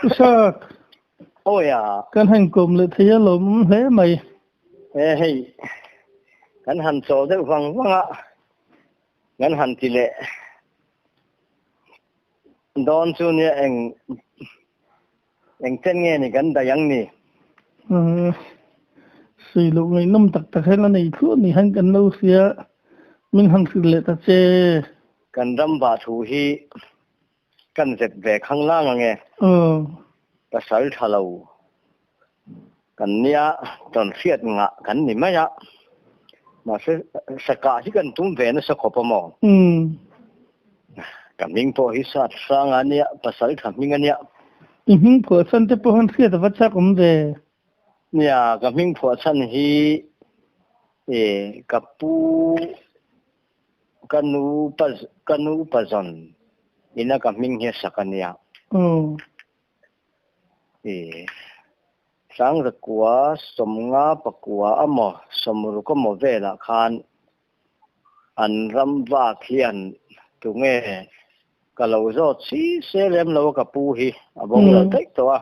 Usat. Awi a. Kan han kawm leh thei a lawm hle mai. E hei kan han chaw deuh vang vang a kan han ti leh dawn chu nia eng eng chen nge ni kan daih ang ni. Sawi loh ngaihnawm tak tak hian a nei thluah ni han kan lo hria min han hrilh leh ta che. Kan ram vah thu hi Kan zep ve khanglang ange. Pasal tha lo kan nia tawn hriat ngah kan ni mai a. Mahse sakah hi kan tum ve nasa khawp a maw? Ka hming pawh hi sat hrang a nia, pasal tha hming a nia. I hming phuah chhan te pawh han hriat a va chak awm ve. Nia, ka hming phuah chhan hi ka pu Ka nu pa ka nu pa zawn ina ka hming hi a sak a nia. I Sangzakua sawmnga pakua amaw sawmruk amaw velah khan an ram vak hian tunge ka lo zawt si se lem lo a ka pu hi a boral daih tawh a.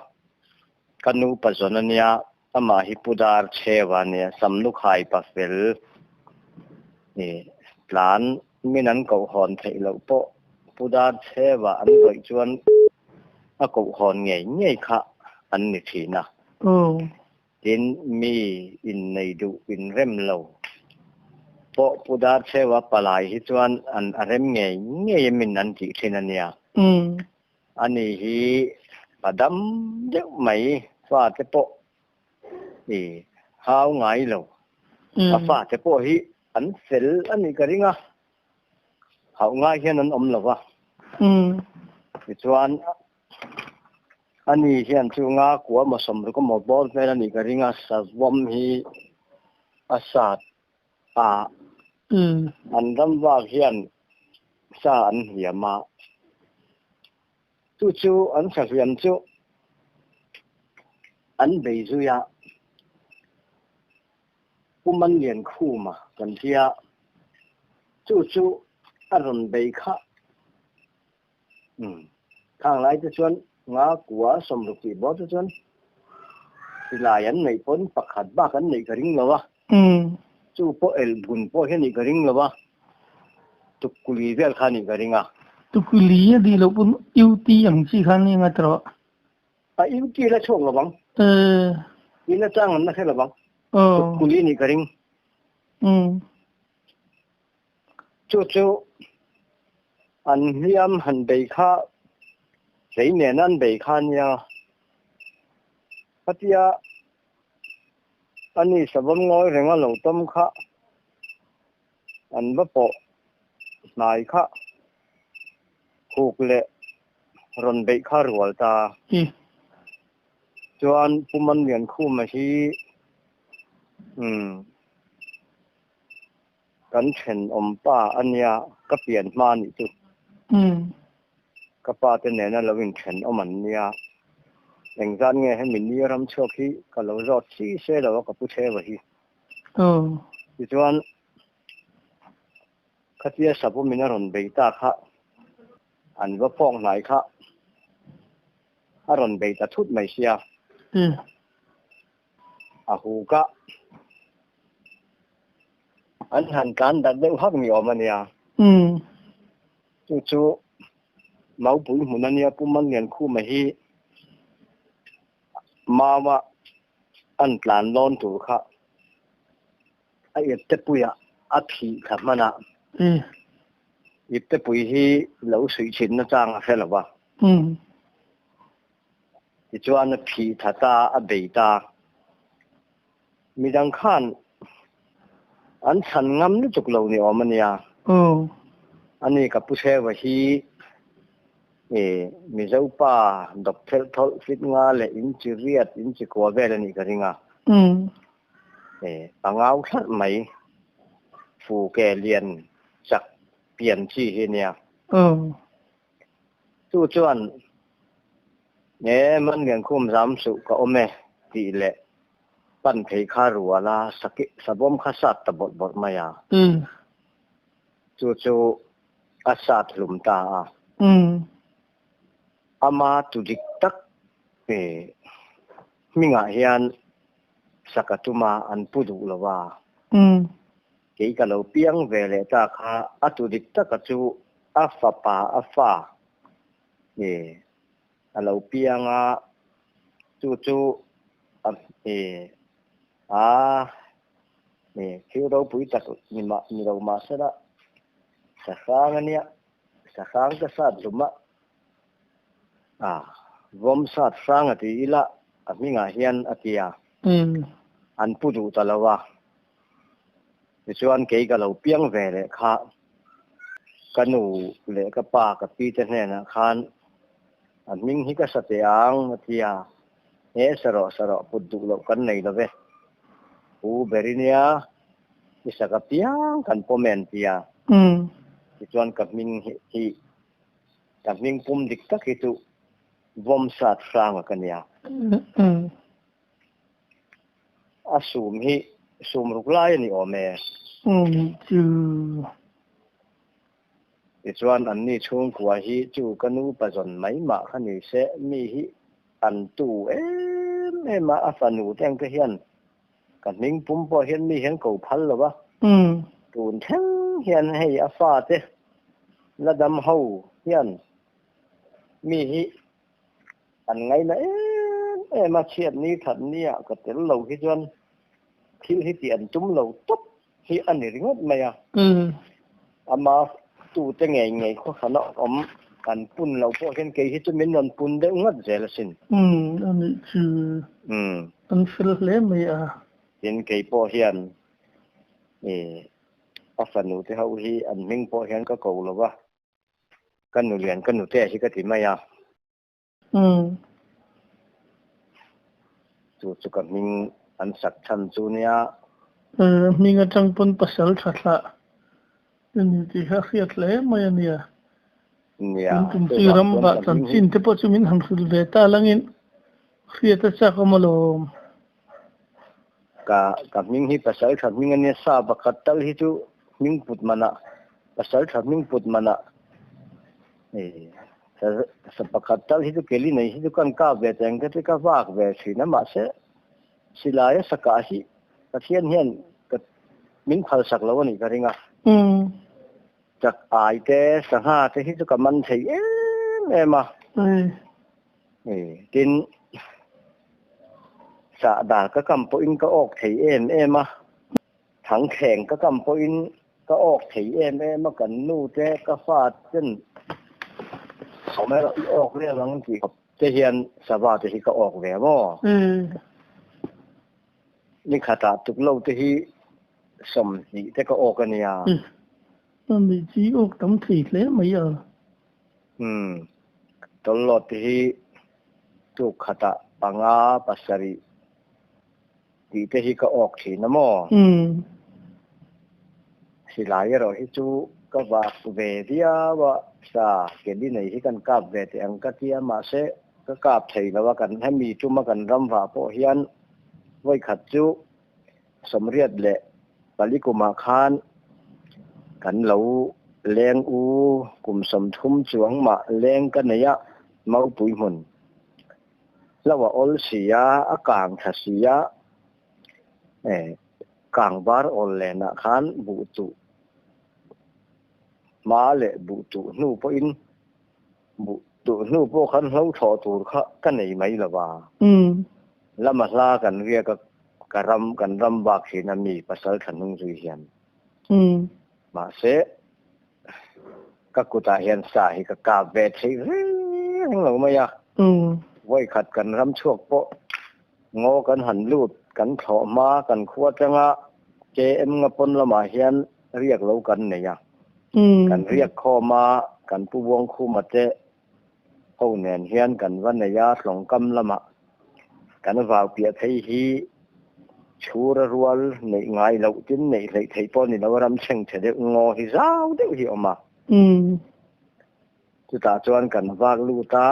Ka nu pa zawn a nia, amah hi Pu Dar Chhewa a nia, Samlukhai pa fel i tlan min an koh hawn theih loh pawh Pu Dar Chhewa an rawih chuan a koh hawn ngei ngei kha an ni thin a. Tin, mi innei duh inrem lo pawh Pu Dar Chhewa palai hi chuan an a rem ngei ngei min an tih thin a nia. Ani hi a dam deuh mai, fate pawh i hau ngai lo. A fate pawh hi an fel a nih ka ring a, hauh ngai hian an awm lo va. Tichuan, ani hian chu nga kua maw sawmruk emaw bawr hmel a nih ka ring a, savawm hi a sat a. An ram vak hian sa an hliam a, chu chu an sa hliam chu an bei zui a, Pu Manliankhuma kan tia, chu chu a rawn bei kha. Khang lai te chuan nga kua 60 tih bawr te chuan silai an neih pawn pakhat bak an neih ka ring lo a, chu pawh elbun pawh hi a nih ka ring lo a, tukkuli vel kha a nih ka ring a. Tukkuli a nih loh pawn UT ang chi kha a ni ngai ta rawh. A UT la chhuak lo vang. In atang an la hre lo vang. Tukkuli a nih ka ring. Chu chu an hliam han bei kha hlei nena an bei kha nia. Khatia ani savawm ngawi renga lo tawm kha an va pawh hnai kha huk leh rawn beih kha rual ta. Chuan Pu Manliankhuma hi umm. Kan thenawm pa a nia, ka pian hma a nih chu. Ka pa te nena lo inthenawm an nia. Engzat nge hemi ni ram chhuak hi ka lo zawt si se lo a ka pu chheva hi. Tichuan, khatia sapumin a rawn bei ta kha, an va phawk hnai kha a rawn bei ta thut mai sia. A huk a, an han tlan dat deuh hak ni awm a nia. Chu chu Maupui hmun a nia, Pu Manliankhuma hi Maua an tlan lawn tur kha a iptepuiah a phih thla hman a. Iptepui hi lo suih chhinna chang a hre lo va. Tichuan a phih tha ta, a bei ta. Midang khan an chhan ngam lutuk lo ni awm a nia. Ani ka pu Chheva hi Mizo pa dawp thelh thawlh fit nga leh in chi riat, in chi kua vel a nih ka ring a. A ngau thlarh mai, fu ke lian chak pian chi hi a nia. Chu chuan, Nge Manliankhum zam suh ka awm e tih leh pan phei kha rual a, savawm kha sat ta bawrh bawrh mai a. Chu chu a sat hlum ta a. Ama tu dik tak. E hmingah hian saka tuma an pu duh lo a. Kei ka lo piang ve leh ta kha a tu dik taka chu a fapa a fa e a lo piang a, chu chu a e a e thil ropui tak ni mah ni lo mahsela sahrang a nia, sahrang ka sat hlum a. A, vawm sat hrang a ti ila a hmingah hian a ti a. An pu duh ta lo a. Tichuan kei ka lo piang ve leh kha ka nu leh ka pa ka pi te hnenah khan a hming hi ka sa teh ang a ti a. He sarawh sarawh put duh loh kan nei lo ve. Pu Berinia i sak apiang kan pawm e an ti a. Tichuan ka hming hi Ka hming pum dik tak hi chu Vawmsat Hranga ka nia. A sum hi sum ruk lai a ni awm e. Chu. Tichuan anni chhungkua hi chu ka nu pazawn mai mah kha ni se, mi hi an tu em em a, a fanu te ang te hian ka hming pum pawh hian mi hian ko phal lo va, tun thleng hian hei a fate la dam ho hian mi hi an ngaina em em a, chhiat ni that ni ah ka tel lo hi chuan thil hi tih an tum lo tawp hi a ni ringawt mai a. Ama tute ngei ngei khawhran a awm an pun lo pawh hian kei hi chu min rawn pun deuh ngawt zel asin. Umm a nih chu. An fel hle mai a. Tin kei pawh hian ih a fanu te ho hi an hming pawh hian ka ko lo va, ka nu lian ka nute hi ka ti mai a. Umm. Chu chu ka hming an sak chhan chu nia. Hming atang pawn pasal tha thlah i ni tih kha hriat hle mai a nia. Nia, Tun tum chu chu vang ram chuan vah ka hming hi. chanchin te pawh chu min han hrilh ve ta langin hriat a chak awm alawm. Ka ka hming hi pasal tha hming a nia, sa pakhat tal hi chu hming put manah pasal tha hming put manah Sa pakhat tal hi chu keli nei hi chu kan kap ve cheng te ka vak ve thin a, mahse silai a sakah hi Pathian hian ka min phal sak lo a nih ka ring a. Chak ai te sangha te hi chu ka man thei em em a. Tin, sahdah ka kam pawhin ka awk thei em em a. Thangthleng ka kam pawhin ka awk thei em em a, kan nu te ka fa ten awm erawh i awk vel ang tih khawp te hian sava te hi ka awk ve maw? Ni khatah tuklo te hi 20 te ka awk a nia. Mi chi awk tam thei hle mai a. Umm, tawlhlawt te hi tuk khatah panga pasarih Tih te hi ka awk thin a maw? Silai erawh hi chu ka vak ve viau a, sa keli nei hi kan kap ve teh ang ka ti a, mahse ka kap thei lo a, kan hemi tuma kan ram vah pawh hian vawikhat chu 84 kumah khan kan lo leng u kum 30 chuang mah leng ka nei a, Maupui hmun. Hlo a awl si a, a kang tha si a, eh kang bar awl lenah khan buh tuh hma leh buh tuh hnu pawhin buh tuh hnu pawh khan hlo thlawh tur kha ka nei mai lo va. Lama hla kan riak a, ka ram kan ram bak thin a mi pasal tha hnung zui hian. Mahse, ka kutah hian sa hi ka kap ve thei reng lo mai a. Vawikhat kan ram chhuak pawh ngaw kan han lut, kan thlawh hma, kan khua atanga KM nga pawn lamah hian riak lo kan nei a. Kan riak khawm a, kan Pu Buangkhuma te ho nen hian kan va nei a, hlawngkam lamah kan vau piah phei hi chhura rual neih ngai loh tin neih hleih theih pawh ni lo a, ram chheng chhe deuh ngaw hi zau deuh hi a awm a. Chutah chuan kan vak lut a,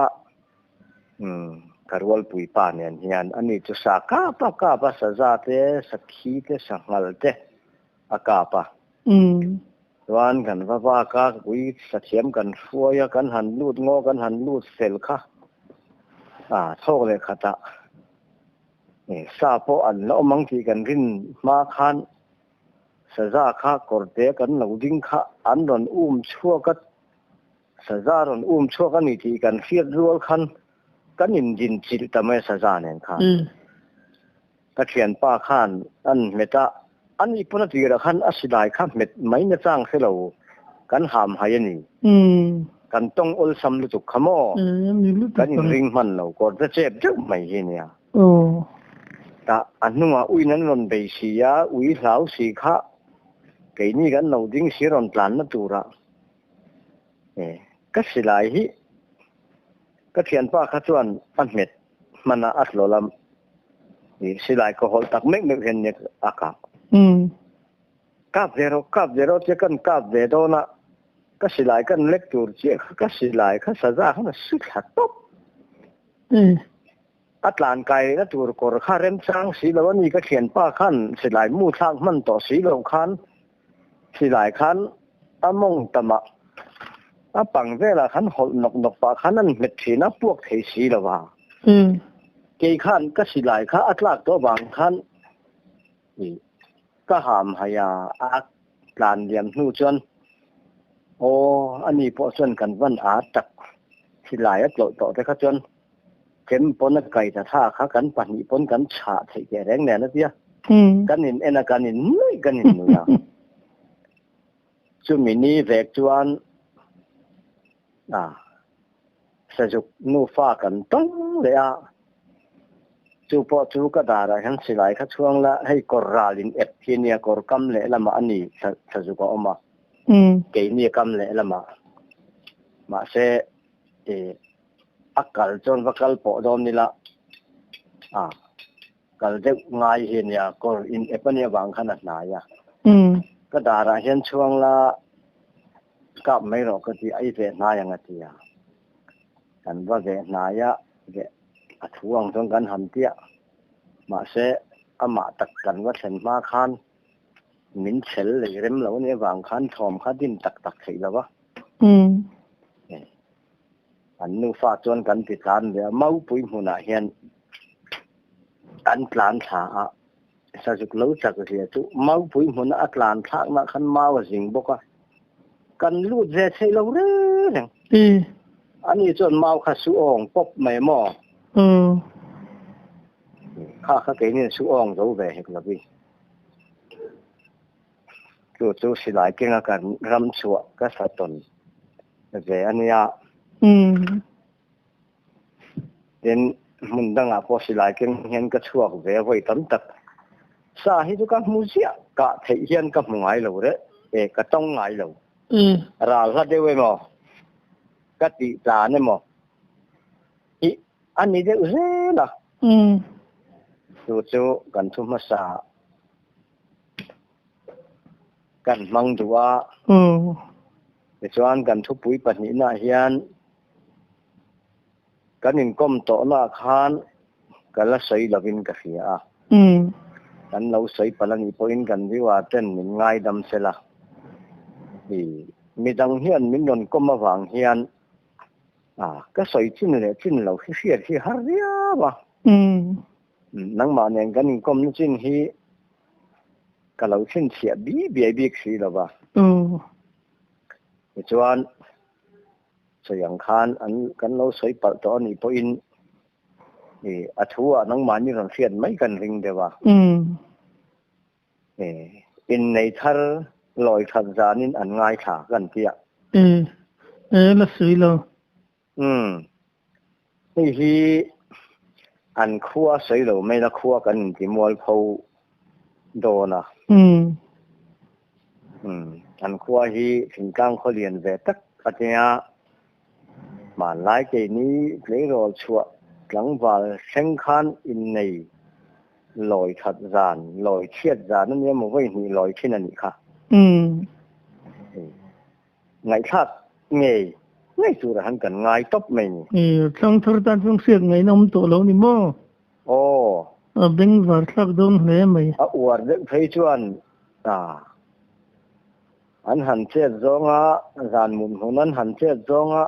ka rualpui pa nen hian ani chu sa kap a kap a, saza te, sakhi te, sanghal te a kap a. Chuan kan va vak a, ui sathiam kan hruai a, kan han lut ngaw, kan han lut fel kha. A thawk leh khatah sa pawh an la awm ang tih kan rin hma khan saza kha kawrte kan lo ding kha an rawn um chhuak a, saza rawn um chhuak a ni tih kan hriat rual khan kan indin chilh ta mai a saza nen khan. Ka thianpa khan an hmet a, a nih pawn a tirah khan a silai kha hmet mai na chang hre lo, kan ham hai a ni. Kan tawng awlsam lutuk kha maw? Kan inring hman lo, kawr te chep deuh mai hi nia. Tah a hnungah uiin an rawn bei si a, ui hlau si kha keini kan lo ding si rawn tlanna turah ka silai hi ka thianpa kha chuan a hmet hman a, a hlawl a. Silai ka hawlh tak mek mek hian nia a kap. Kap ve rawh, kap ve rawh tia kan kap ve dawn a, ka silai kan lek tur chiah kha ka silai kha saza khan a su thla tawp. A tlan kai lehna tur kawr kha remchang si lo a ni, ka thianpa khan silai mu thlak hman tawh si lo khan silai khan a mawng tamah a pang velah khan hawlh nawk nawk pah khan an hmet thin a, puak thei si lo a. Kei khan ka silai kha a tlak tawh avang khan ka ham hai a, a tlan liam hnu chuan aw ani pawh chuan kan van a tak silai a tlawlh tawh te kha chuan chem pawn a kai ta tha kha kan pahnih pawn kan chhah theih teh reng nen a tia. Kan in en a kan in nuih kan in nuih a. Chumi ni vek chuan a Sazuk nufa kan tawng leh a, chu pawh chu ka darah hian silai kha chhuang la, hei kawr ral in ep hi nia kawr kam leh lamah a ni Sazuk a awm a, keini kam leh lamah mahse a kal chuan va kal pawh dawn ila a kal deuh ngai hi nia kawr in ep a nih avang khan a hnai a, ka darah hian chhuang la kap mai rawh ka ti a, i veh hnai ang a ti a, kan va veh hnai a, veh a thu ang chuan kan han tia, mahse amah tak kan va thlen hma khan min chhel lei rem lo a nih avang khan thawm kha din tak tak theih lo va. An nufa chuan kan ti tlan ve a, Maupui hmunah hian an tlan thla a, Sazuk lo chak zia chu Maupui hmuna a tlan thlakna khan mau a zing bawk a, kan lut ve thei lo reng reng. Ani chuan mau kha su awng pawp mai maw? Kha kha keinin su awng zo ve hek lo vi. Chu chu silai kenga kan ram chhuah ka sa tawn ve a nia. Tin, hmun dangah pawh silai keng hian ka chhuak ve a vawi tam tak. Sa hi chu ka hmu ziah, kah theih hian ka hmu ngai lo reh, e ka tawng ngai lo. Ral hla deuh emaw, ka tih tlan emaw hi a ni deuh zel a. Chu chu kan thu hmasa kan hmang duh a. Tichuan kan thupui pahnihnaah hian kan inkawm tawhnaah khan ka la sawi lovin ka hria a. Kan lo sawi palh a nih pawhin kan viewer ten min ngaidam sela. Midang hian min rawn kawm avang hian ka sawi chin leh chin lo hi hriat hi har riau a. Nangmah nen kan inkawmna chin hi ka lo chhinchhiah bi biai bik si lo va. Tichuan, sawi ang khan an kan lo sawi palh tawh a nih pawhin i a thu ah nangmahni rawn hriat mai kan ring deuh a. I innei thar lawi that zanin an ngaithla kan ti a. E, e la sawi lo. Umm. Hei hi an khua sawi lo mai la khua kan inti mualpho dawn a. Umm. Umm. An khua hi thingtlang khaw lian ve tak a tia. Hmanlai keini tleirawl chhuah tlangval thleng khan innei lawi that zan, lawi chhiat zan a nia maw vawi hnih lawi thin a nih kha. Umm. Ngaihthlak ngei ngei tur ah han kan ngai tawp mai ni. I thlang thar tan chuan hriat ngaihna awm tawh lo ni maw? Aw. A bengvar thlak dawn hle mai. A uar deuh phei chuan a an han chet zawnga zan mut hmun an han chet zawnga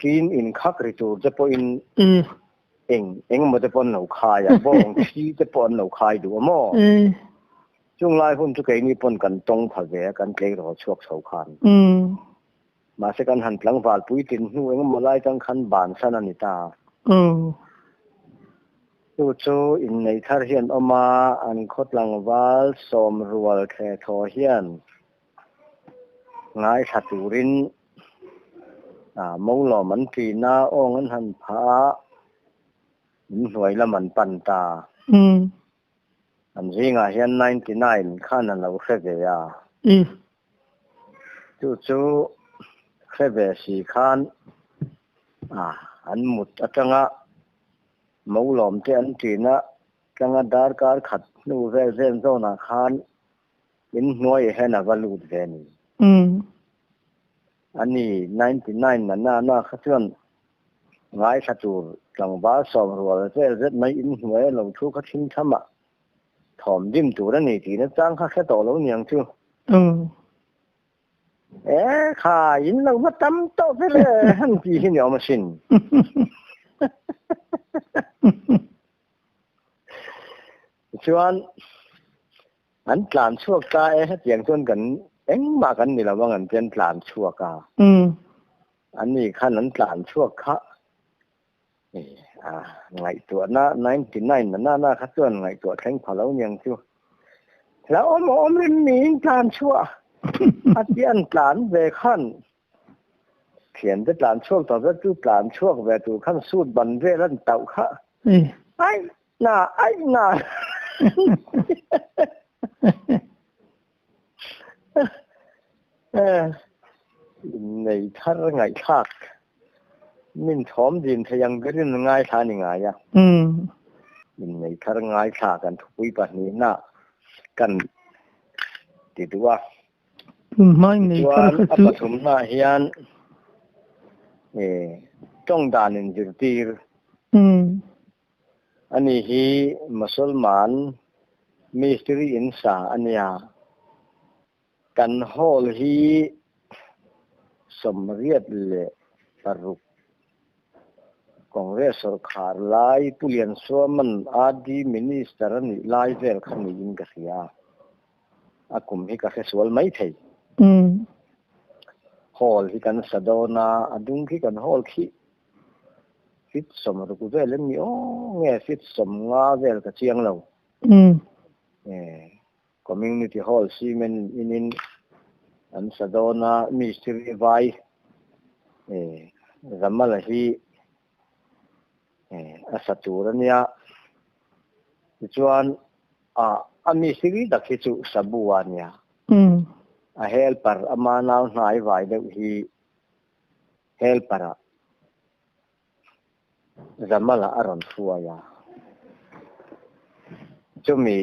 ṭin inkhak ri tur te pawhin. Eng eng emaw te pawh an lo khai a, bawng thi te pawh an lo khai duh a maw? Chung lai hun chu keini pawn kan tawng pha ve a, kan tleirawl chhuak chho khan. Mahse kan han tlangval puitlin hnu eng emaw lai tang khan bansan a ni ta. Chu chu innei thar hi an awm a, an khaw tlangval sawm rual thle thaw hian ngaithla turin Mawlawm an ṭin a, awng an han phah a, in hnuai lam an pan ta. An zingah hian 99 khan an lo hre ve a. Chu chu hre ve si khan an mut atanga Mawlawm te an ṭin a, tlanga darkar khat hnu vel zen zawnah khan In hnuaiah hian a va lut ve ni. A ni, 99 na na na kha chuan ngaithla tur tlangval sawm rual vel zet mai in hnuai a lo thu kha thin tham a, thawm dim tur a ni tih na chang kha hre tawh lo niang chu. E kha, in lo va tam tawh ve le han tih hi ni awm asin. Tichuan, An tlan chhuak ta e, hetiang chuan kan engmah kan ni lo ang an ti an tlan chhuak a. Ani khan an tlan chhuak kha a ngaihtuahna 99 na na na kha chuan ngaihtuah thleng pha lo niang chu. Hlauhawm a awm rin niin tlan chhuah a ti an tlan ve khan thiante tlan chhuak tawh vek chu tlan chhuak ve tur khan suit ban vel an tauh kha. Ai Na ai na. Innei thar ngaihthlak min thawm din thei ang berin ngaithla ni ngai a. Innei thar ngaithla kan thupui pahnihna kan ti duh a. Tichuan a pathumnaah hian tawng dan inzirtir Ani hi Musalman mistiri in sa a nia. Kan hall hi 86 Congress sawrkhar lai Pu Liansuaman AD Minister a nih lai vel kha niin ka hria. A kum hi ka hre sual mai thei. Hall hi kan sa dawn a, a dung khi kan hall khi Fit 60 vel em ni aw nge fit 50 vel ka chiang lo. Community hall cement in in an sa dawn a mistiri vai Zamala hi a sa tur a nia. Tichuan a mistiri tak hi chu Sabu a nia. A helper ama nau hnai vai deuh hi Helper ah Zamala a rawn hruai a, chumi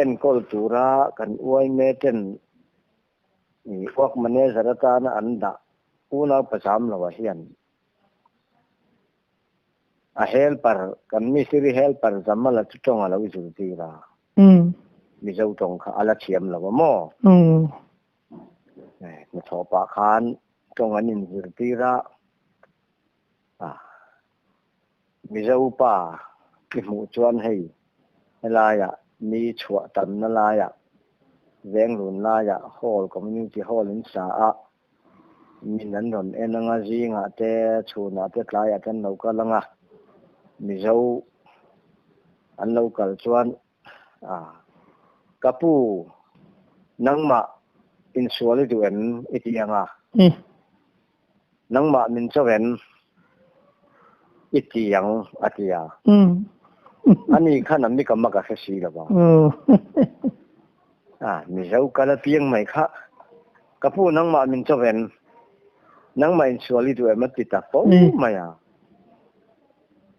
enkawl tura kan uaime ten work manager atana an dah unau pazam loah hian a helper kan mistiri helper Zamala chu tawng a lo zirtir a, Mizo tawng kha a la thiam lo a maw? Hnathawh pah khan tawng an inzirtir a, Mizo pa i hmuh chuan hei helaiah mi chhuah tamna laiah Venglun laiah hall community hall in sa a, min an rawn en anga zingah te chhunah te tlaiah te an lo kal anga Mizo an lo kal chuan Ka pu, nangmah insual i duh em i ti ang a? Nangmah min cho em i ti ang a ti a. Ani khan a mika mak a hre si lo va. Mizo kal apiang mai kha, Ka pu, nangmah min cho em? Nangmah insual i duh em a ti ta fo mai a.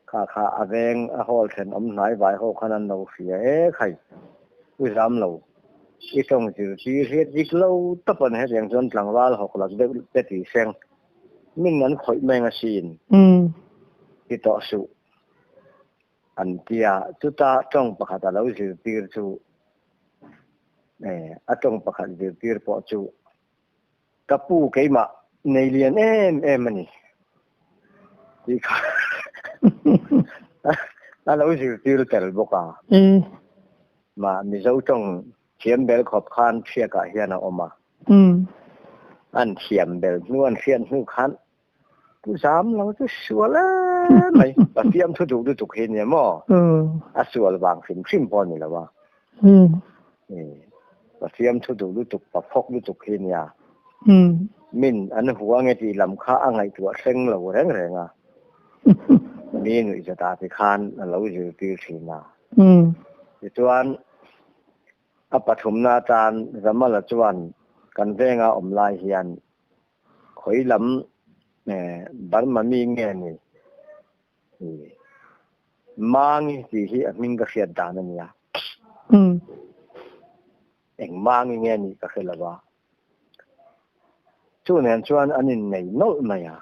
Kha kha a veng a hall then awm hnai vai ho khan an lo hria e khai. U zam lo. I tawng zirtir hi a dik lo tawp an hetiang chuan tlangval hawk lak deuh te tih seng min an khawih mai ang asin. Ti tawh suh an tia chuta tawng pakhat a lo zirtir chu e a tawng pakhat zirtir pawh chu Ka pu keimah nei lian em em a ni tih kha A lo zirtir tel bawk a. Ma Mizo tawng thiam bel khawp khan Thiakah hian a awm a. An thiam bel hnu an hriat hnu khan Pu Zam lo chu sual em mai. Pathian thu duh lutuk hi nia maw? A sual vang hrim hrim pawh a ni lo a. Pathian thu duh lutuk, paphawk lutuk hi nia. Min an hua nge tih lam kha a ngaihtuah thleng lo reng reng a. Mi nuihzatah ti khan a lo zirtir thin a. Tichuan, a pathumna atan Zamala chuan kan venga awm lai hian khawi lam Burma mi nge ni? Mangi tih hi a hming ka hriat dan a nia. Eng Mangi nge nih ka hre lo a. Chu nen chuan an innei nawlh mai a.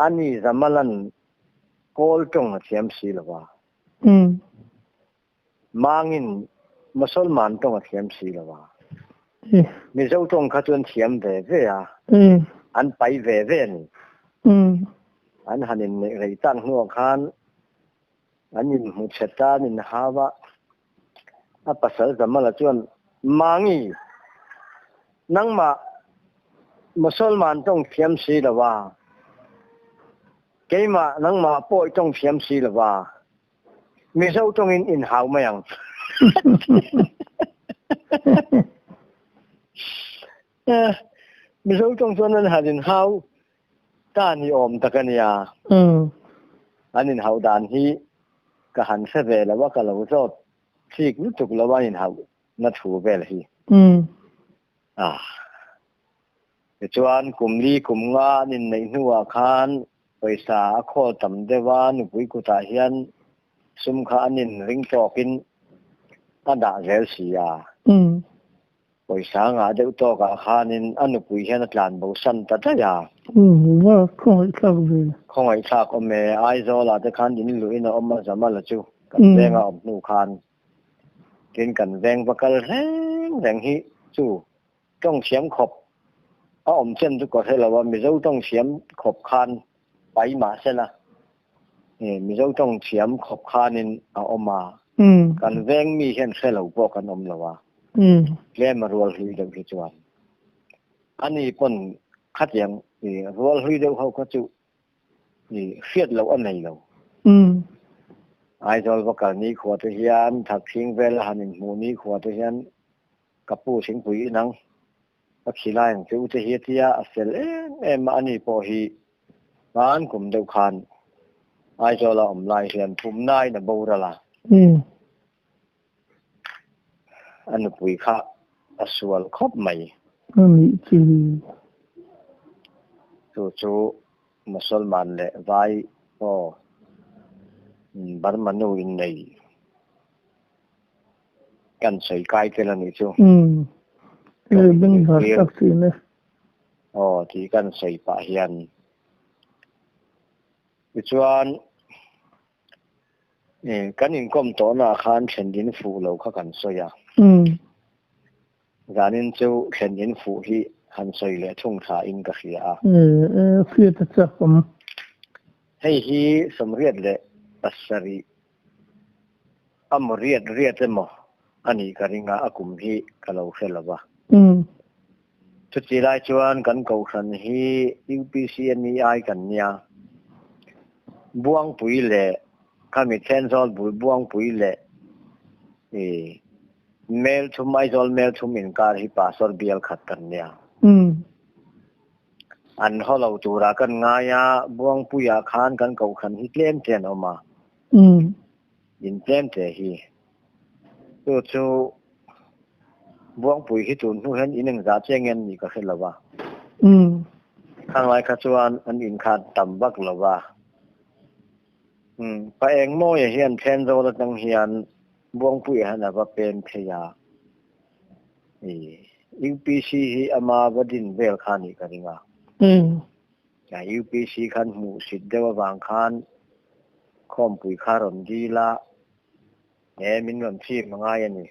Ani Zamalan kawl tawng a thiam si lo a. Mangin Mosolman tawng a thiam si lo a. Mizo tawng kha chu an thiam ve ve a. An pai ve ve a ni. An han inneih rei tak hnuah khan an inhmu chhe ta, an inhau a. A pasal Zamala chuan, Mangi, nangmah Mosolman tawng thiam si lo a. Keimah nangmah pawh i tawng thiam si lo a. Mizo tawngin inhau mai ang. Mizo tawng chuan an han inhau ta ni awm tak a nia. An inhauh dan hi ka han hre ve lo a, ka lo zawt chik lutuk lo a an inhauh na thu vel hi. Tichuan, kum li kum nga an inneih hnuah khan pawisa a khawl tam deuh a, nupui kutah hian sum kha an inring tawkin a dah zel si a. Pawisa ngah deuh tawkah khanin a nupui hian a tlan bo san ta daih a. Va khawngaihthlak ve. Khawngaihthlak awm e, Aizawlah te khan in luhin a awm a, Zamala chu kan venga awm hnu khan tin kan veng va kal reng reng hi chu Tawng thiam khawp a awm chen chu ka hre lo a, Mizo tawng thiam khawp khan pai mah sela, Mizo tawng thiam khawp khanin a awm a, kan veng mi hian hre lo pawh kan awm lo a, tlem a rual hlui deuh hi chuan ani pawn khatiang rual hlui deuh ho kha chu hriat loh a nei lo. Aizawl va kal nikhua te hian Thakthing vel a han inhmuh nikhua te hian Ka pu thingpui inang ka khi lai ang che u te hi a tia a fel em em a, ani pawh hi hman kum deuh khan Aizawl a awm lai hian pumnain a boral a, a nupui kha a sual khawp mai. A nih chi. Chu chu Mosolman leh Vai aw Burma nu innei. Kan sawi kai tel a nih chu. Umm. Hei beng var tak thin e. Aw tih kan sawi pah hian. Tichuan kan inkawm tawhnaah khan thlen in fuh lo kha kan sawi a. Umm. Zanin chu thlen in fuh hi han sawi leh thung tha in ka hria a. E, hriat a chak awm. Hei hi 87 A maw riat riat emaw a nih ka ring a, a kum hi ka lo hre lo va. Chuti lai chuan kan kohhran hi UPC NEI kan nia. Buangpui leh khami Thenzawl bul Buangpui leh i Melthum Aizawl Melthum inkar hi Pastor bial khat kan nia. An haw lo turah kan ngai a, Buangpuiah khan kan kohhran hi tlem te an awm a. In tlem te hi. Chu chu Buangpui hi tun hnu hian in engzah che nge an nih ka hre lo va. Khang lai kha chuan an in kha tam vak lo va. Pa Engmawia hian Thenzawl atang hian Buangpuia hian a va pen phei a. UPC hi ama va din vel kha nih ka ring a. UPC khan hmuhsit deuh avang khan khawmpui kha rawn dil a, he min rawn chim a ngai a ni.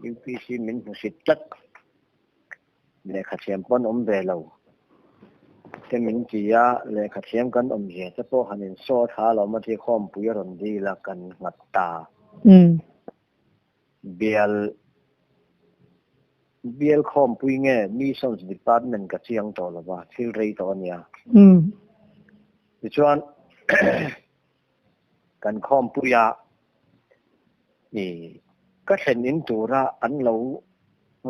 UPC min hmuhsit tlat. Lehkha thiam pawn awm ve lo. Te min ti a, lehkha thiam kan awm zia te pawh han insaw tha lo maw ti khawmpui a rawn dil a, kan nghat ta. Bial Bial khawmpui nge Missions Department ka chiang tawh lo va, thil rei tawh a nia. Tichuan kan khawmpuia i ka thlen in tura an lo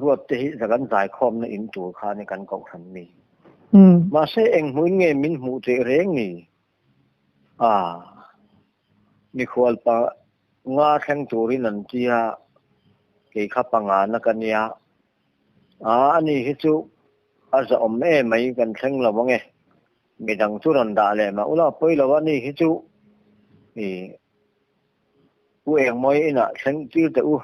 ruat te hi zakan zaikhawmna in tur kha a ni kan kohhran mi. Mahse eng hmuin nge min hmuh teh reng ni? A mikhual pa nga thleng turin an tia, kei kha pangana ka nia. A ani hi chu a zahawm emai kan thleng lo ange. Midang chu rawn dah leh mah ula pawi lo a ni hi chu i u engmawi inah thleng tir teh u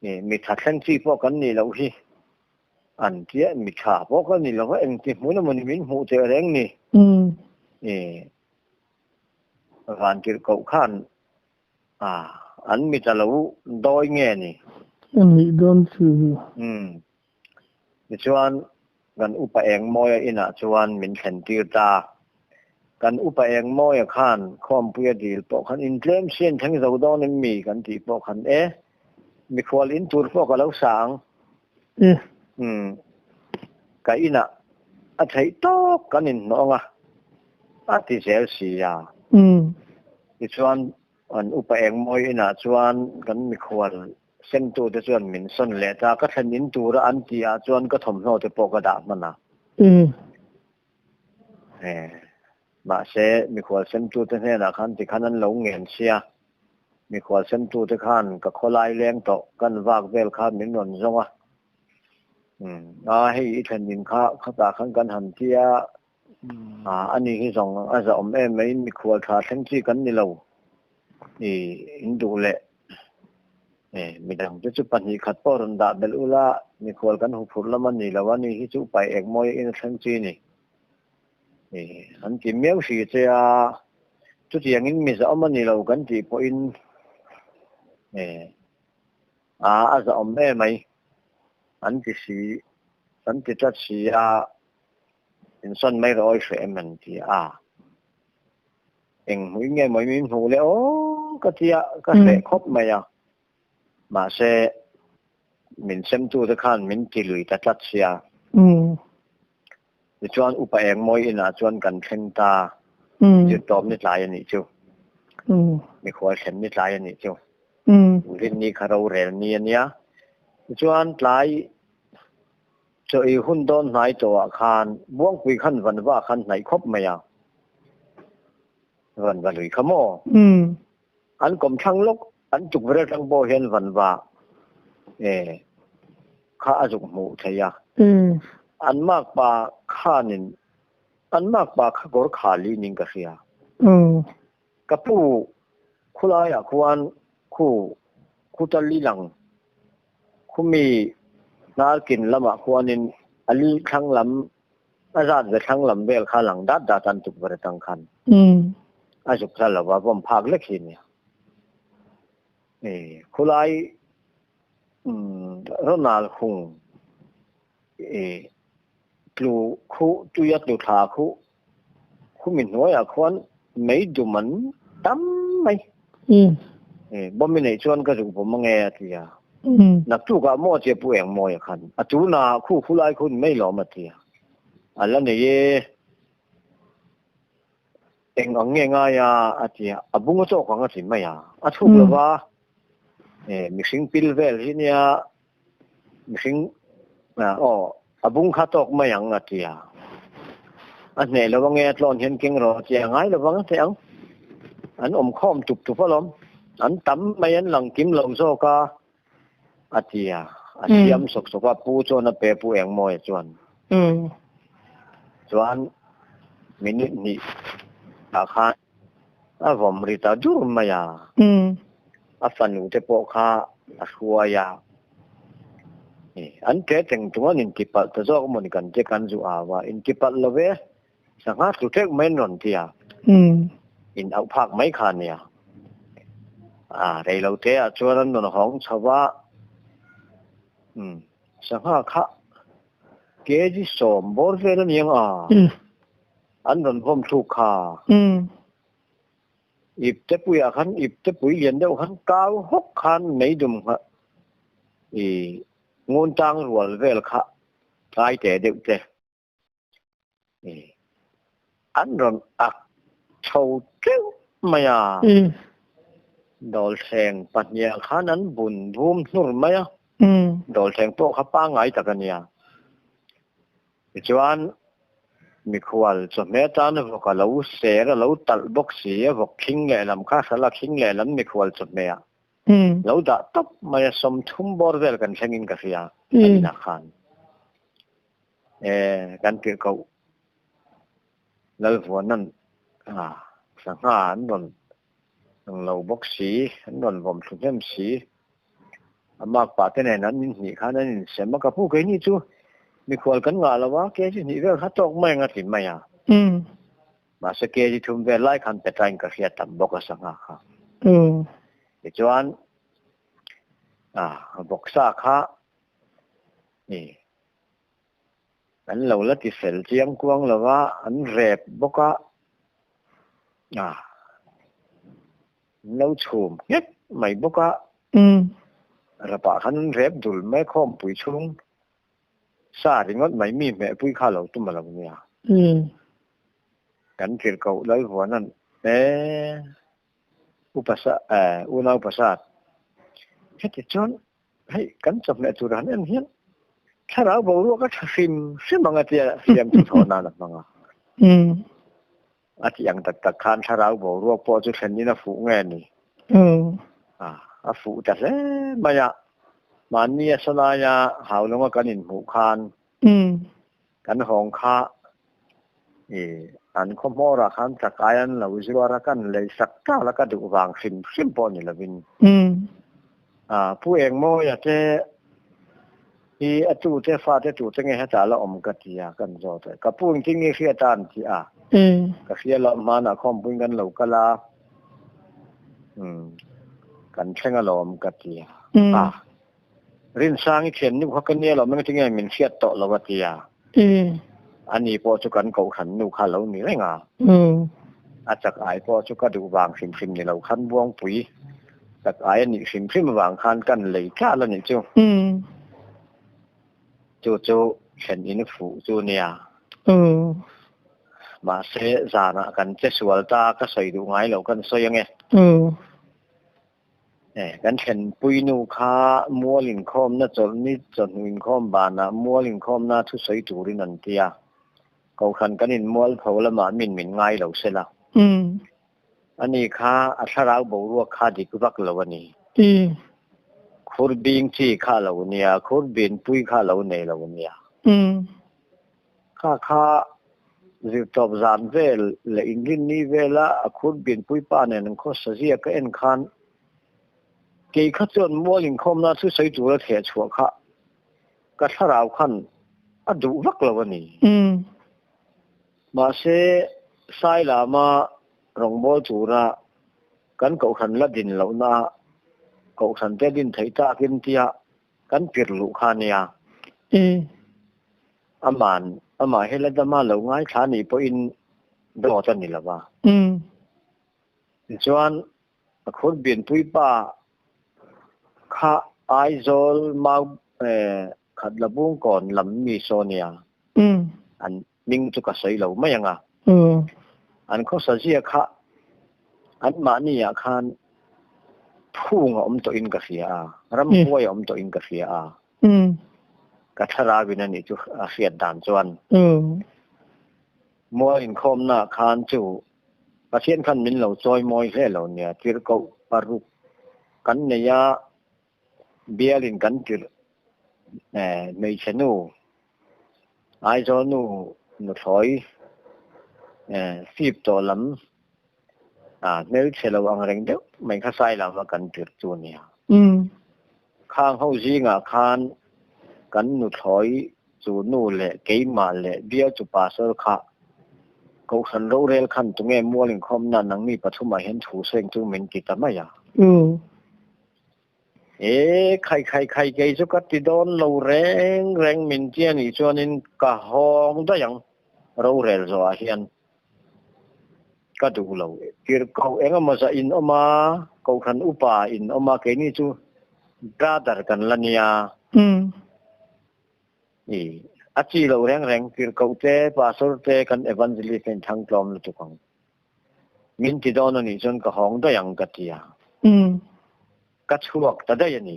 i mi tha thleng chi pawh kan nih loh hi an tia mi tha pawh ka ni lo va engti hmun emawni min hmuh teh reng ni i vantirh koh khan a an mit a lo dawi nge ni. A nih dawn chu. Umm Tichuan, kan upa Engmawia inah chuan min thlen tir ta. Kan upa Engmawia khan khawmpuia dil pawh khan intlem sian thleng zo dawn em mi kan tih pawh khan e, mikhual in tur pawh ka lo sa ang. Umm, ka inah a theih tawk kan inhnawng a, a ti zel si a. Tichuan, kan upa Engmawia inah chuan kan mikhual Semtute chuan min sawn leh ta, ka thlen in tura an tih ah chuan ka thawmhnaw te pawh ka dah hman a. He, mahse mikhual semtute hnenah khan tikhan an lo ngen sia, mikhual semtute khan ka khawlai leng tawh kan vak vel kha min rawn zawng a. Umm, a hei i thlen in kha khatah khan kan han ti a, a ani hi zawng a zahawm em mai, mikhual tha thleng chi kan ni lo, i in duh leh Midang te chu pahnih khat pawh rawn dah belh ula, mikhual kan huphurh lam a ni lo a ni hi chu pai ek mawi a in a thleng chi ni. An ti miau hri che a, chutiangin mi zahawm a ni lo kan tih pawhin a a zahawm em mai an ti si, an ti tlat si a, insawn mai rawh awi hreh em an ti a. Eng hmui nge maw min hmuh leh aw ka ti a, ka hreh khawp mai a. Mahse, min semtute khan min ti lui ta tlat sia. Tichuan Upa Engmawi inah chuan kan thleng ta, zirtawp ni tlai a nih chu. Mikhual thlen ni tlai a nih chu. Rinni kha rorel ni a nia. Tichuan tlai Chaw ei hun dawn hnai tawhah khan Buangpui khan vanva khan hnaih khawp mai a, vanva lui kha maw? An kawm thlang lawk, an tukverh atang pawh hian vanva e kha a zuk hmuh theih a. An makpa khanin an makpa kha kawr khali ning ka hria. Ka pu khulaiah khuan khu khutal i lang Khumi hnarkin lamah khuanin a li thlang lam, a zat ve thlang lam vel kha lang dat dat an tukverh atang khan a zuk thla lo va, vawm phak lek hi nia. Khulai Ronald hung tlu khu tuia tlu thla khu Khumi hnuaiah khuan mei dum an tam mai. Bawm i neih chuan ka zuk bawm ange a ti a. Naktukah maw che pu eng mawi a khan. A tuna khu khu lai khun mai lawm a ti a. A la nei e. Eng ang nge ngai a a ti a. A bung a chawk ang a ti mai a. A chhuk lo va. Mihring pil vel hi nia Mihring aw a bung kha tawk mai ang a ti a. A hneh lo ange a tlawn hian keng rawh a ti a, ngai lo vang a hneh ang. An awm khawm tup tup alawm. An tam mai an lang kim lo zawk a a ti a. A siam sawk sawk a, pu chuan a pe pu Engmawia chuan. Chuan minute hnih ah khan a vawm ri ta dur mai a. A fanu te pawh kha a hruai a, an ṭe teng tung an intipalh ta zawk maw ni kan che kan zu au a, intipalh lo ve, sangha tlu ṭek mai an rawn ti a, in auh phak mai kha a nia. A rei lo te ah chuan an rawn hawng chho va, sangha kha kg 10 bawr vel a ni ang a. An rawn vawm thluk kha. Ipte puiah khan ipte pui lian deuh khan kau hawk khan meidum kha i ngun tang rual vel kha tlai te deuh te i an rawn ak chho teuh mai a. Dawlthleng pahniah khan an bun vum hnur mai a. Dawlthleng pawh kha pangngai tak a nia. Tichuan, mikhual chawhmeh atan vawk a lo ser a lo talh bawk si a, vawk khing lehlam kha hralh a khing lehlam mikhual chawhmeh ah lo dah tawp mai a, 30 bawr vel kan thlengin ka hria an inah khan. E, kan tirh koh Lalvuana'n sangha an rawn ang lo bawk si, an rawn vawm thlu hnem si. A makpa te nen an inhnih khan an insem a, ka pu keini chu mikhual kan ngah lo a, kg hnih vel kha tawk mai ang a ti mai a. Mahse kg thum vel lai khan petain ka hria tam bawk a sangha kha. Tichuan vawksa kha an lo la ti fel chiang kuang lo va, an rep bawk a, an lo chhum nghet mai bawk a, rapah khan an rep dul mai khawmpui chhung sa ringawt mai mi hmehpui kha lo tum a lo nia. Kan tirhkoh Lalvuana'n e upasa unau pasat heti chuan Hei, kan chawhmeh tur han en hian thlarau boruak a tha hrim hrim ang a tia siam chu thawh nan a hmang a. A tih ang tak tak khan thlarau boruak pawh chu thlen in a fuh nge ni? A fuh ta hle mai a. Mahni a sawlaia Haulawng a kan inhmuh khan kan hawng kha i an khaw hmawrah khan chakai an lo zuar a, kan lei sak tal a, ka duh vang hrim hrim pawh ni lovin. Pu Engmawia te hi a tute fate tute nge hetah la awm ka ti a, kan zawt a, ka pu engtin nge hriat a an ti a, ka hria lo hmanah khawmpuiin kan lo kal a, kan thleng alawm ka ti a. Rinsang i thian nu kha ka nia lo meng tinge min hriat tawh lo a ti a. Ani pawh chu kan kohhran nu kha lo ni reng a. A chak ai pawh chu ka duh vang hrim hrim ni lo khan Buangpui chak ai a nih hrim hrim avang khan kan lei tlat a nih chu. Chu chu thlen in fuh chu nia. Mahse zanah kan che sual ta ka sawi duh ngai lo kan sawi ange. Kan thlenpui nu kha mual inkhawmna chawlhni chawhnu inkhawm banah mual inkhawmna thusawi turin an ti a, Kohhran kan inmual pho lamah min min ngai lo se la. Ani kha a thlarau boruak kha dik vak lo a ni. Khur bing chi kha lo nia, khur binpui kha lo nei lo nia. Kha kha zirtawp zan vel leh inrinni vela a khur binpui pa nen an khawsa zia ka en khan kei kha chuan mual inkhawmna thu sawi tura theh chhuah kha ka thlarau khan a duh vak lo a ni. Mahse, Sailama rawngbâwl tura kan kohhran la din lohna kohhran te din theih takin tia kan pir luh kha nia. Aman, amah hi la dama lo ngaithla nih pawhin dawt a ni lo va. Tichuan, a khur bianpui pa kha Aizawl mau khat la bungkawn lam mi saw nia. An hming chu ka sawi lo mai ang a. An khawsa zia kha anmahni ah khan phung a awm tawhin ka hria a, ramhuai a awm tawhin ka hria a. Ka thlarau in a nih chu a hriat dan chuan. Mual inkhawmna khan chu Pathian khan min lo chawi mawi hle lo nia, tirhkoh paruk kan nei a, bialin kan tirh hmeichhe nu Aizawl nu nuthlawi fip tawh lam hmelchhe lo ang reng deuh mai kha Sailama kan tirh chu a nia. Khang ho zingah khan kan nuthlawi chu nu leh keimah leh bial chu pastor kha Kohhran rorel khan tunge mual inkhawmna nangni pathumah hian thu seng chu min ti ta mai a. E khai khai khai kei chu ka ti dawn lo reng reng min tia nih chuanin ka hawng daih ang rorel zawhah hian. Ka duh lo. Tirhkoh eng emaw zah in awm a, Kohhran upa in awm a, keini chu brother kan la nia. I a chi loh reng reng, tirhkoh te, pastor te kan evangelist te in thlang tlawm lutuk ang. Min ti dawn a nih chuan ka hawng daih ang ka ti a. Ka chhuak ta daih a ni.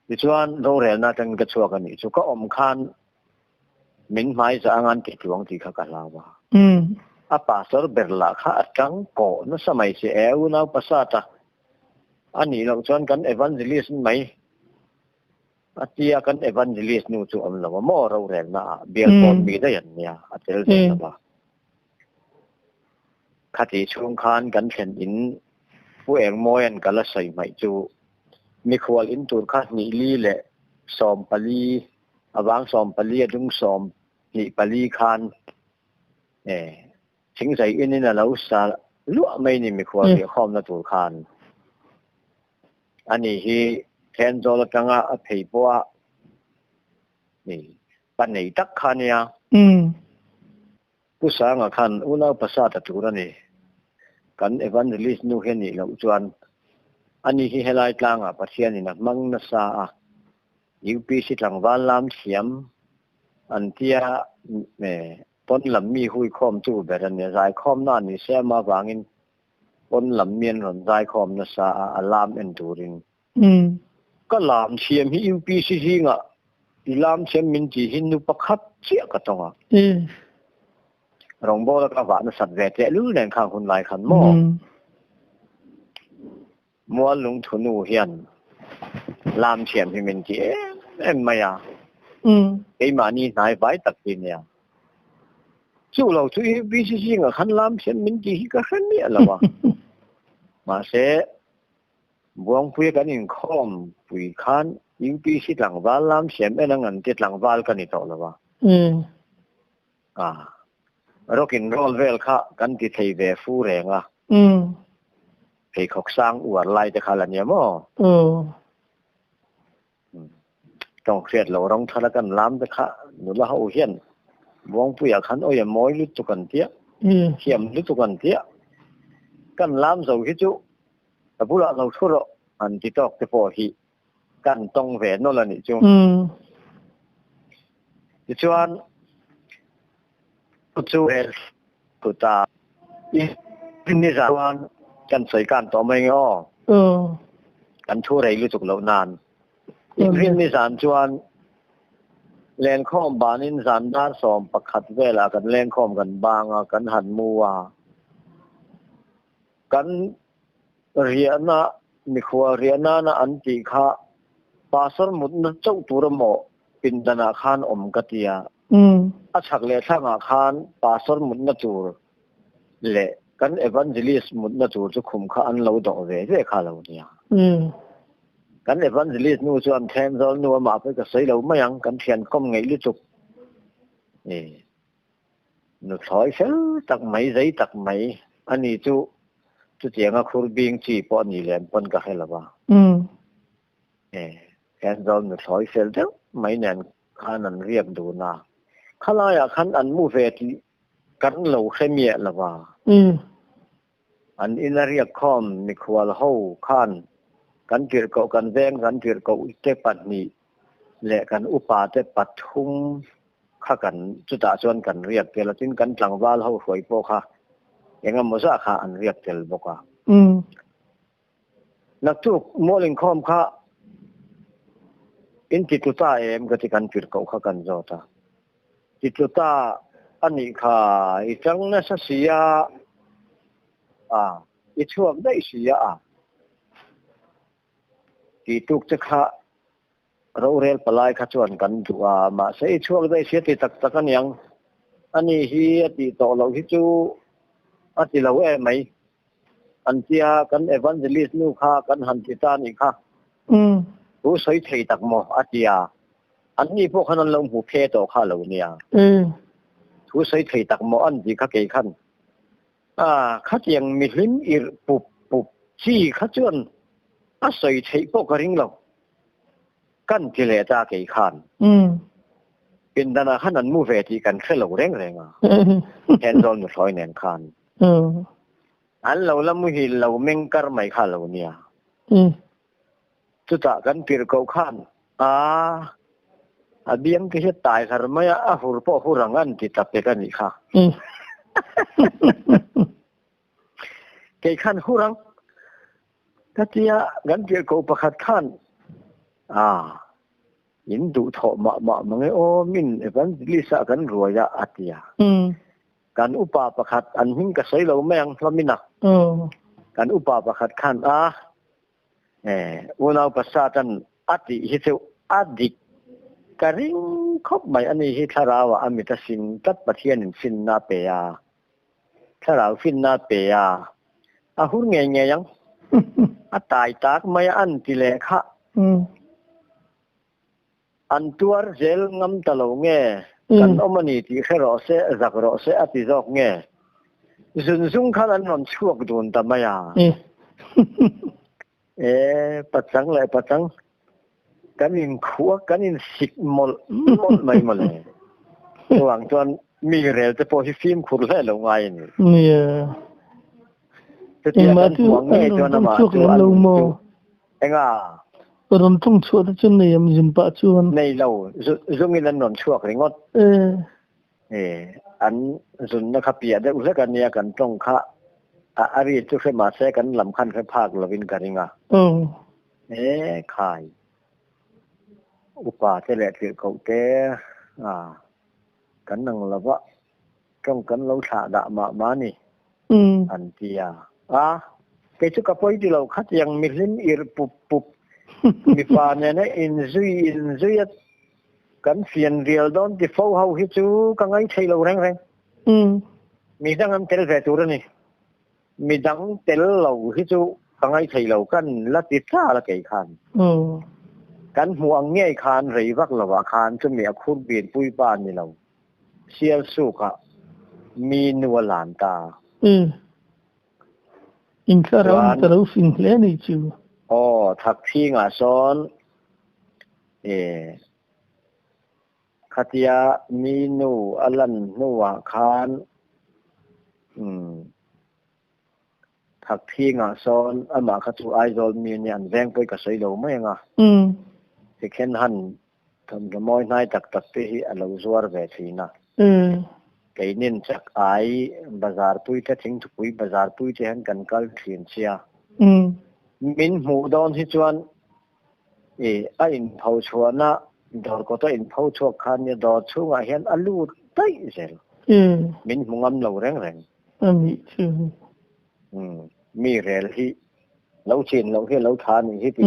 Tichuan, rorelna atangin ka chhuak a nih chu. Ka awm khan min hmaiza anga an ti tluang tih kha ka hlau a. A pastor ber lah kha a tang kawh nasa mai che e, unau pasat a. A nih loh chuan kan evangelist mai a tia kan evangelist nu chu awm lo a maw rorelna ah bial pawn mi daih an nia a tel ve lo a. Khatih chhung khan kan thlen in Pu Engmawia'n ka la sawi hmaih chu mikhual in tur kha hnih li leh 14, a vang 14 a dung 24 khan e thingzai in in a lo sa luah mai ni mikhual riahkhawmna tur khan. Ani hi Thenzawl atanga a phei pawh a ni pa nei tak kha nia. Pu Sanga khan unau pasat a tur a ni. Kan evangelist nu hi a nih loh chuan ani hi helai tlangah Pathianin a hmang nasa a, UPC tlangval lam thiam an tia pawn lam mi huikhawmtu ber a nia, zaikhawmna a ni se ama vangin pawn lam mi an rawn zaikhawm nasa a, a lam en turin. Ka lam thiam hi UPC zingah i lam thiam min tih hi nu pakhat chiah ka tawng a. Rawngbawla ka vah nasat ve tehlul nen khang hun lai khan maw? Mual lungthu nu hian lam thiam hi min ti em em mai a. Keimahni hnai vai tak hi nia. Chu lo chu UPC zingah khan lam thiam min tih hi ka hre miah lo a. Mahse, Buangpuia kan inkhawm pui khan UPC tlangval lam siam en ang an ti tlangval ka ni tawh lo a. A rock and roll vel kha kan ti thei ve fu reng a. Pheikhawk sang uar lai te kha la nia maw? Tawng hriat lo rawng thar a kan lam te kha nula ho hian Buangpuia khan awi a mawi lutuk an tia, thiam lutuk an tia. Kan lam zo hi chu ka bulah lo thu rawh an ti tawk te pawh hi kan tawng ve nawlh a nih chu. Tichuan chu rel thu ta i nizan chuan kan sawi kan tawh mai nge aw. Kan thu rei lutuk loh nan. Inrin nizan chuan lenkhawm banin zan dar 11 velah kan lenkhawm kan bang a, kan han mu a. Kan riahna, mikhual riahnana an tih kha pastor mutna chauh tur emaw pindanah khan awm ka ti a. A chhak leh thlangah khan pastor mutna tur leh kan evangelist mutna tur chu khum kha an lo dawh ve ve kha lo nia. Kan evangelist nu chuan Thenzawl nu amah pawh ka sawi lo mai ang, kan thian kawm ngeih lutuk. Nuthlawi fel tak mai, zei tak mai a ni chu chutianga khur bing chi pawh a ni lem pawn ka hre lo va. Thenzawl nuthlawi fel deuh mai nen khan an riak dun a, khalaiah khan an mu ve tih kan lo hre miah lo va. An ina riak khawm mikhual ho khan kan tirhkoh kan veng kan tirhkoh te pahnih leh kan upa te pathum kha kan chutah chuan kan riak tel a, tin kan tlangval ho hruai pawh kha engemaw zah kha an riak tel bawk a. Naktuk mual inkhawm kha in ti tlu ta em ka ti kan tirhkoh kha kan zawt a. Ti tlu ta a nih kha i chang nasa si a, a i chhuak daih si a a ti tuk che kha rorel palai kha chuan kan duh a, mahse i chhuak daih si a ti tak tak a niang. Ani hi a tih tawh loh hi chu a ti lo em mai. An tia kan evangelist nu kha kan han ti ta nih kha. Thu sawi thei tak maw a ti a. An ni pawh khan an lo hmu phe tawh kha lo nia. Thu sawi thei tak maw an ti kha kei khan. A khatiang mihlim irh pup pup chi kha chuan a sawi theih pawh ka ring lo. Kan ti leh ta kei khan. Pindanah khan an mu ve tih kan hre lo reng reng a. Thenzawl nuthlawi nen khan. An lo la muhil lo meng kar mai kha lo nia. Chutah kan tirhkoh khan a a biang te hi a tai hlar mai a, a hur pawh hur ang an ti ta pek a nih kha. Kei khan hur ang ka tia kan tirhkoh pakhat khan a in duh thawh mah mah mang e aw min evangelist ah kan ruai a a tia. Kan upa pakhat an hming ka sawi lo mai ang hlawmin a. Kan upa pakhat khan a unau pasatan a tih hi chu a dik ka ring khawp mai a ni hi thlarau ah a mit a sin tlat Pathian in finna a pe a thlarau finna a pe a a hur ngei ngei ang a tai tak mai a an ti leh kha. An tuar zel ngam ta lo nge? Kan awm a ni tih hre rawh se, zak rawh se a ti zawk nge? Zun zung khan an rawn chhuak dun ta mai a. E, pachang leh pachang, kan inkhuh a, kan insik mawlh mawlh mai mawle. Chuvang chuan mi rel te pawh hi fimkhur hle lo ngai a ni. Nia. Chutia Engmah kan chu hmuh ang an ngei rawn chuan tawng amah chhuak chu lem an lo maw? Enga? Rawn tawng chhuah te chu nei am zin pah chuan. Nei lo, zungin an rawn chhuak ringawt. E. E, an zunna kha piah deuh hlek a nia kan tawng kha a a ri chu hre mah se kan lam khan hre phak lovin ka ring a. Aw. E, khai. Upa te leh tirhkoh te a kan nang lova tawng kan lo thlah dah mah mah a ni. An ti a. A, kei chu ka pawi ti lo khatiang mihlim irh pup pup mipa nena inzui inzui a kan fian rial dawn ti fo ho hi chu ka ngaithei lo reng reng. Mi dang an tel ve tur a ni. Mi dang tel lo hi chu ka ngaithei lo kan la ti tla la kei khan. Kan hmuh ang ngei khan rei vak lovah khan chumi a khur bin puipa ni lo. Sialsukah mi nu a lan ta. Umm. In thlarau Chuan. ka lo fing hle a ni chu. Aw, Thakthingah sawn e khatia mi nu a lan hnuah khan umm Thakthingah sawn amah kha chu Aizawl mi a nia, an veng pawh i ka sawi lo mai ang a. Umm. Tikhian han Thawmhnaw mawi hnai tak tak te hi a lo zuar ve thin a. Keinin chak ai bazar pui te thingthupui bazar pui te hian kan kal thin sia. Min hmuh dawn hi chuan i a inpho chhuahna dawr kawta inpho chhuak khan nia dawr chhungah hian a lut daih zel. Min hmu ngam lo reng reng. A nih chu. Mi rel hi lo chin loh hi a lo tha a nih hi tih.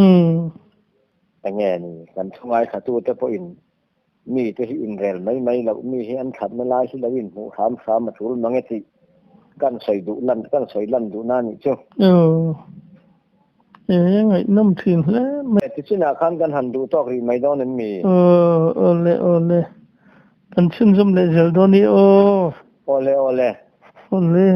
Enge ni, kan thu ngaithlatute pawhin mite hi inrel mai mai loh, mi hi an thatna lai hi lo inhmuh hram hram a tul mang e tih kan sawi duh lan, kan sawi lan duhna a nih chu. Aw, e ngaihnawm thin hle mai. Tichinah khan kan han duh tawk rih mai dawn em mi? Aw, awle awle, kan chhunzawm leh zel dawn i aw. Awle awle. Awle.